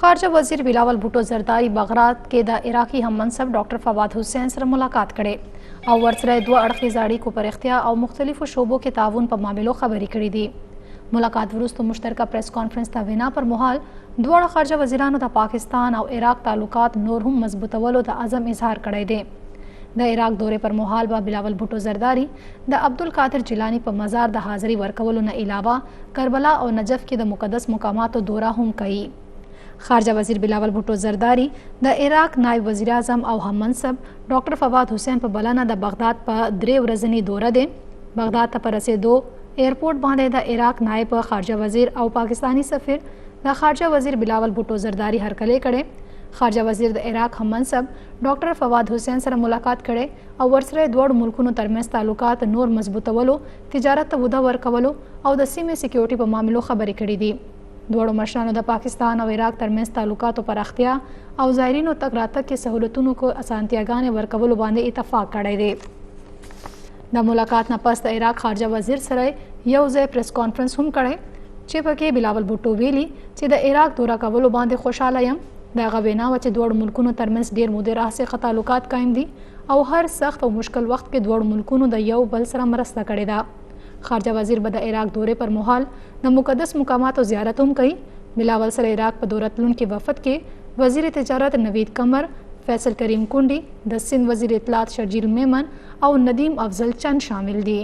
خارجه وزیر بلاول بوټو زرداري بغداد کې د عراقي هم منصب ډاکټر فواد حسین سره ملاقات کړی او ورسره دوه اړخیزه اړیکو پراختیا او مختلفو شعبو کې تعاون په معاملو خبرې کړې دي. ملاقات وروسته مشترکه پریس کانفرنس ته وینا پر مهال دواړه خارجه وزیرانو د پاکستان او عراق تعلقات نور هم مضبوطولو د عزم اظهار کړی دی. د عراق دورې پر مهال به بلاول بوټو زرداري د عبدالقادر جیلاني په مزار د حاضري ورکولو نه علاوه کربلا او نجف کې د مقدس مقاماتو دوره هم کوي. خارجه وزیر بلاول بوټو زرداري د عراق نائب وزیراعظم او هم منصب ډاکټر فواد حسین په بلنه د بغداد په 3 ورځنی دوره دی. بغداد ته په رسیدو ایرپورټ باندې د عراق نائب خارجه وزیر او پاکستاني سفیر د خارجه وزیر بلاول بوټو زرداري هرکلی کړی. خارجه وزیر د عراق هم منصب ډاکټر فواد حسین سره ملاقات کړی او ورسره دواړو ملکونو ترمنځ تعلقات نور مضبوطولو، تجارت ته وده ورکولو او د سیمې سکیورټي په معاملو خبرې کړې دي. دواړو مشرانو د پاکستان او عراق ترمنځ تعلقاتو پراختیا او زایرینو تګ راتګ کې سهولتونو کو اسانتیاګانې ورکولو باندې اتفاق کړی دی. د ملاقات نه پس د عراق خارجه وزیر سره یو ځای پریس کانفرنس هم کړی چې پکې بلاول بوټو ویلي چې د عراق دوره کولو باندې خوشاله یم. د هغه وینا وه چې دواړو ملکونو ترمنځ ډیر مودې راهسې ښه تعلقات قایم دي او هر سخت او مشکل وخت کې دواړو ملکونو د یو بل سره مرسته کړې ده. خارجه وزیر به د عراق دورې پر مهال د مقدس مقاماتو زیارت هم کوي. بلاول سره عراق په دوره تلونکي وفد کې وزیر تجارت نوید قمر، فیصل کریم کنډي، د سند وزیر اطلاعات شرجیل میمن او ندیم افضل چند شامل دي.